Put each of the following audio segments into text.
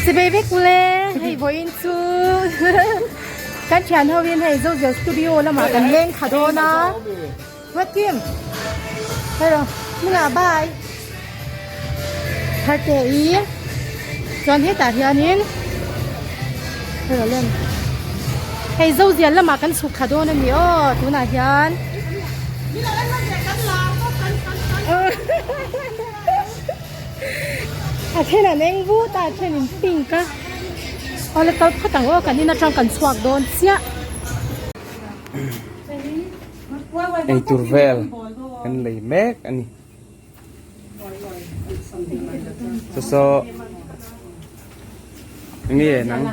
Chibei vek ule hei vawiin chu kan thian ho in hei Zozel studio lamah kan leng kha dawn a Ruatkim hello hmingah bye tharte i chuan hetah hianin hello lem hei Zozel lamah kan chhuk thla dawn a ni aw tunah hian. A then an eng vut a a then in pink a awle kal phawt ang aw kan in atang kan chhuak dawn chiah. Eitur vel kan lei mek a ni saw saw enge nang.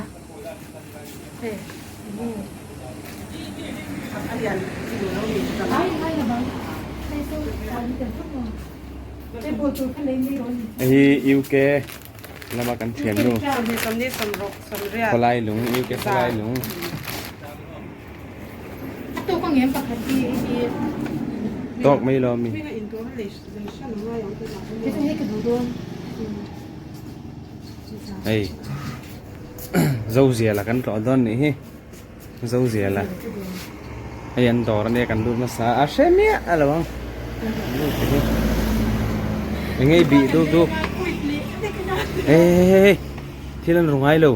Hei hi UK lama kan thiannu khawlai lung UK khawlai lung. Tawk mai lo mi. Hei Zoziala kan tlawh dawn nih hi Zoziala hei an dawr ania kan lut nasa a hre miah a lo ang lut te hi eng nge i bih duk duk hei hei hei hei thil an ru ngai lo.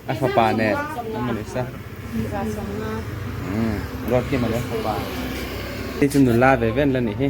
A fapa nen an ni sa Ruatkima leh a fapa hei chu nula ve ve an la nih hi.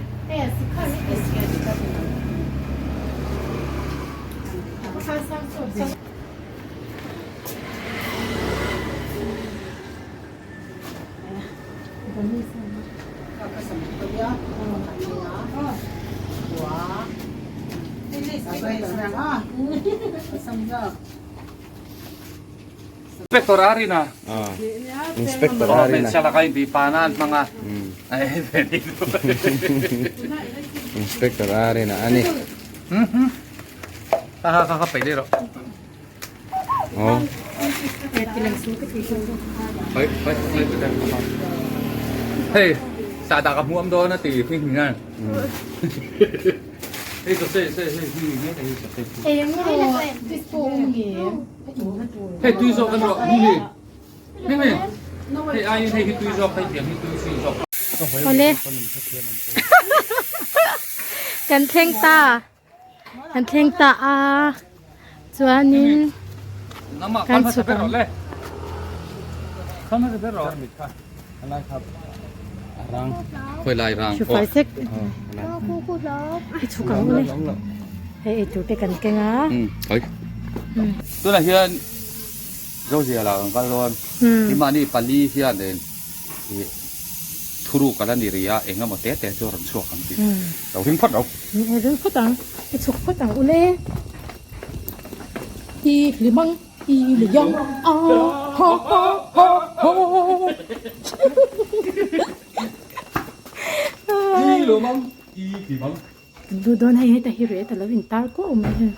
Inspector Arina. Inspector Arina. Inspector Arina ani. Oh. Hei, sa da ka hmuam dawn a ti hming hming an. Hei so se se se hming hming hei so se. Hei tui zawk kan rawh hming hming. Hming hming. Hei aiin hei hi tui zawk hei tiang hi tui si zawk. Ole. Kan thleng ta. Kan thleng ta a chuanin kan chhuk ang. Hrufai sek i chhuk ang ule hei eitur te kan keng a. Tunah hian Zozia lah kan kal dawn keimahni pali hianin ih thuruk a la ni rih a eng emaw te te chu a rawn chhuak ang tih lo ring phawt lo. Ring phawt ang i chhuk phawt ang ule i hlim ang i liang a ha ha ha ha i lawm ang i hlim ang. Kan lut dawn hei heta hi ret a lo in tar kuau mai hei.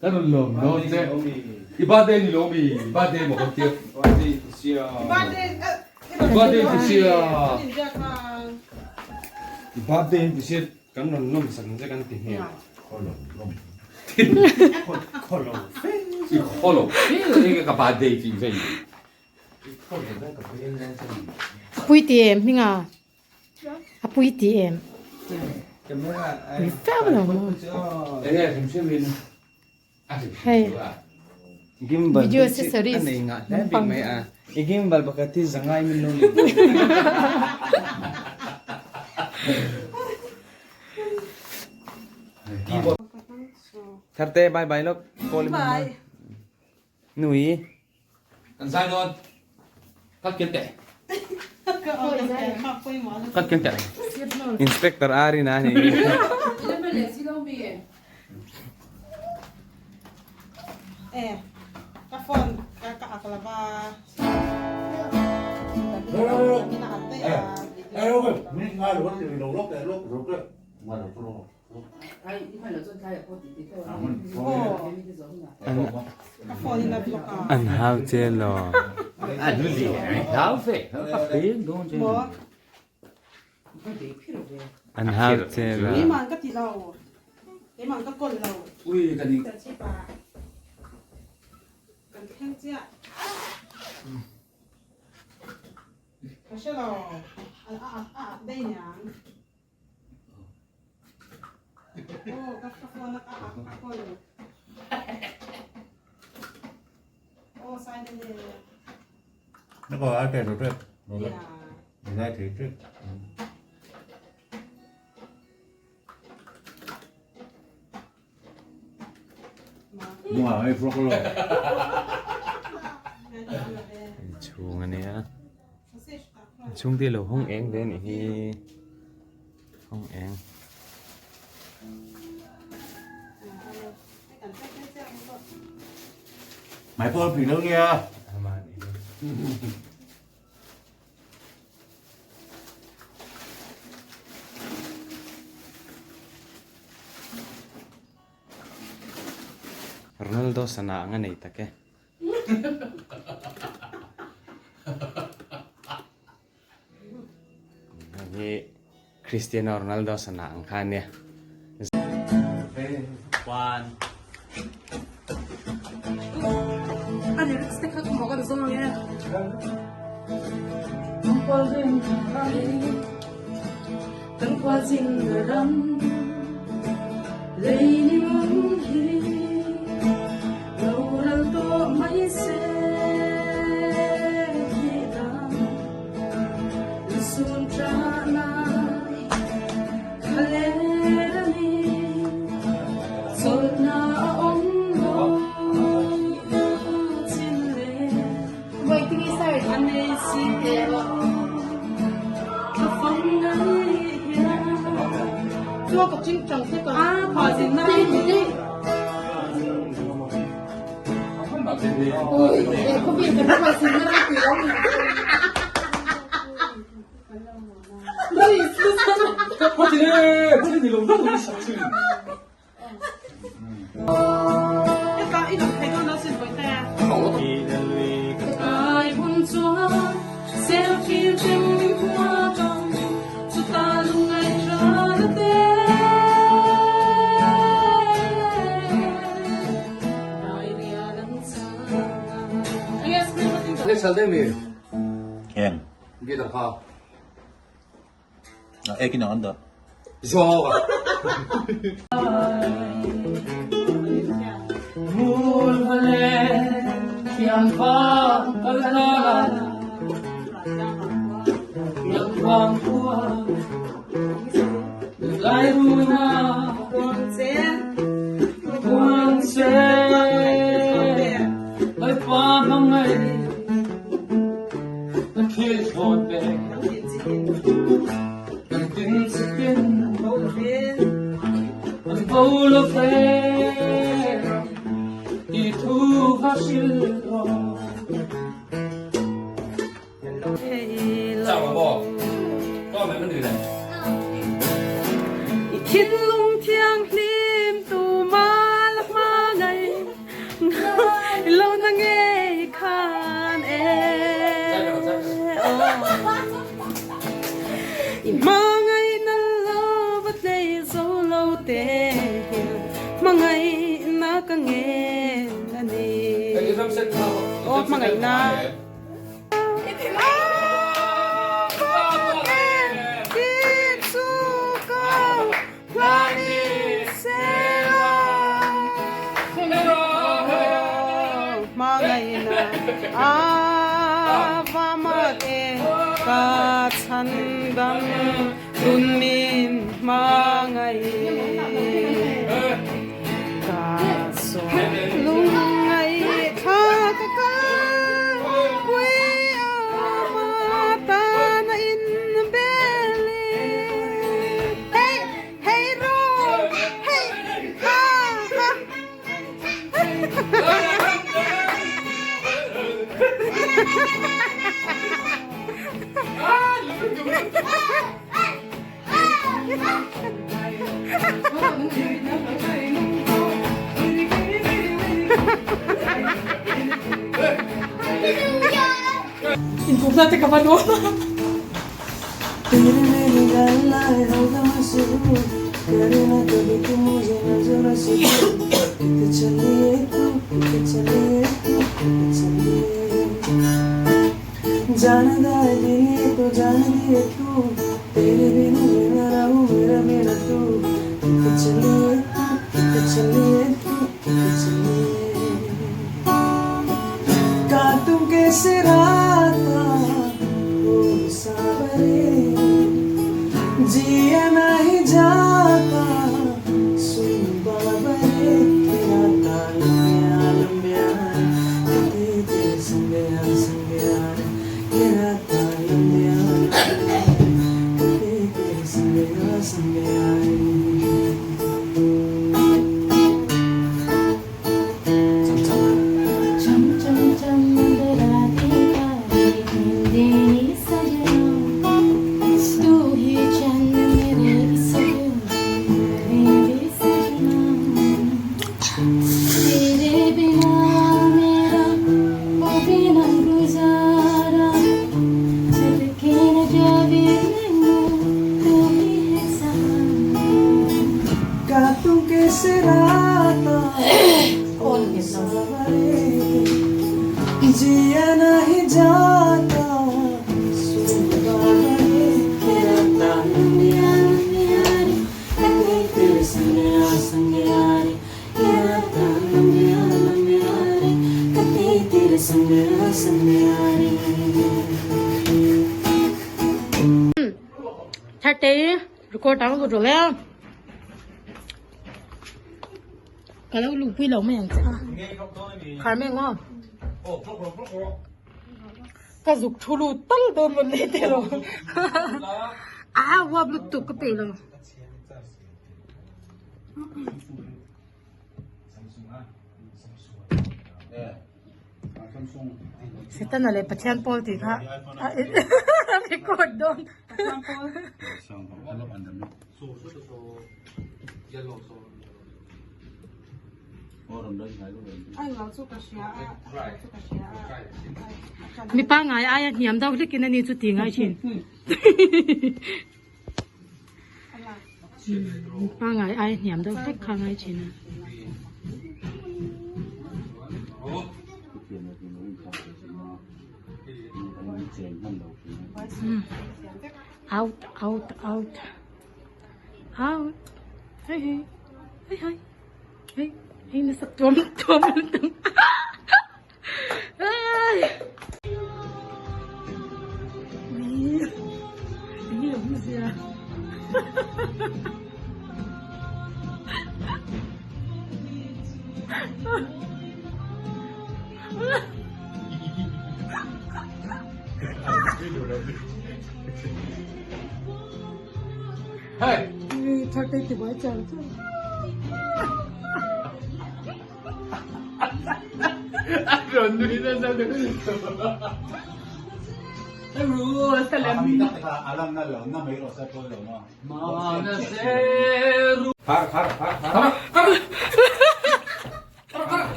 Ka rawn lawm dawn che. I birthday ni lo mi? Birthday maw kan tia. I birthday ti sia. I birthday ti sia kan rawn lawm sak ang che kan ti hmel. Khawlo fe. I khawlo fe enge ka birthday tih vei. A pui ti em hming a? A pui ti em? Pui feuh lo maw? Hei video accessories lampang Tharte bye bye lok. Nui. Kan zai dawn. Kal kian teh. Kal kian teh. Inspector Arina ni. Eh, ka phone ka ka aklava. An hau che lo. An hau che lo. Nó có ai kể rồi rồi. Mình thì trước. Mua ai vlog lo. Chhung ania. Chhung te lo hawng eng ve anih hi. Hawng eng. Mày phone phỉ đâu nha. Ronaldo sana ang a nei tak e. Hei hi Cristiano Ronaldo sana ang kha ania. A lyrics te kha ka hmuh ka zawng ang e. Kan khua zing ram lei ni mang hi lo ral tawh mai se hi dang lusun tana khaler a ni chawlhna a awm lo chin le. Em. Ekin ang anda. I thinlung thianghlim tu mal hmangaih i lo na ngei khan e I hmangaih na lo va tlei zo lo te hian hmangaih na ka ngen a ni. Aw hmangaih na. thawmhnaw te ka va nuam a. Tharte record ang lut rawh e ka lo luh pui lo mai ang che a khar mai ang aw ka zuk thu lut tal dawn rawn nei teh rawh a uap lutuk ka peih lo. Setana leh Pathian pawl tih kha a record dawn. Mi pangngai aia hniam deuh hlek in a ni chu ti ngai thin. Pangai ai hniam deuh hlek kha ngai thin a. Out out out out hei hei hei hei hei hei nasa tuam tuam lutuk. Hey!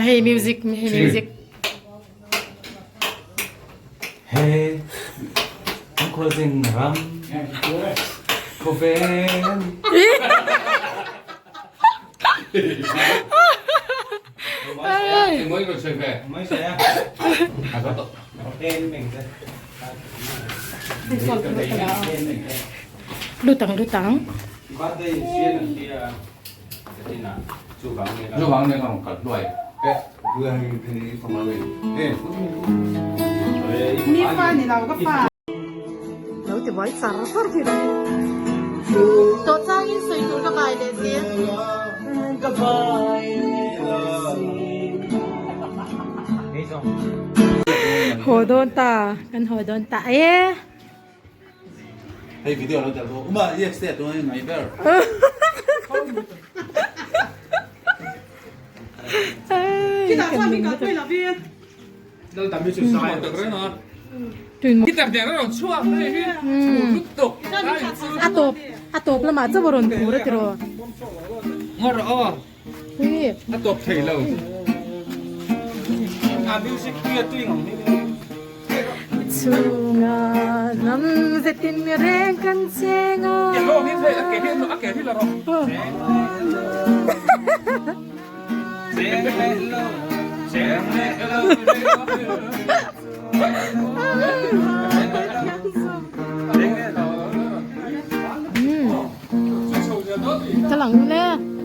Hei music hei music. Hey, ang khualzing ram khawvel. Lutang lutang. Mi fa ni lo ka fa. Lo ti buai char char thei lo. Tawh chang in sawi tur ka vai leh si. Haw dawn ta, kan haw dawn ta e. Hei video lo tel bawk. Uma EXT a tuan in ngai ber. A tawp a tawp lamah chauh a rawn phur a tiraw. A tawp thei lo. Chhunga hnam zetin reng kan cheng a. Ka lang le.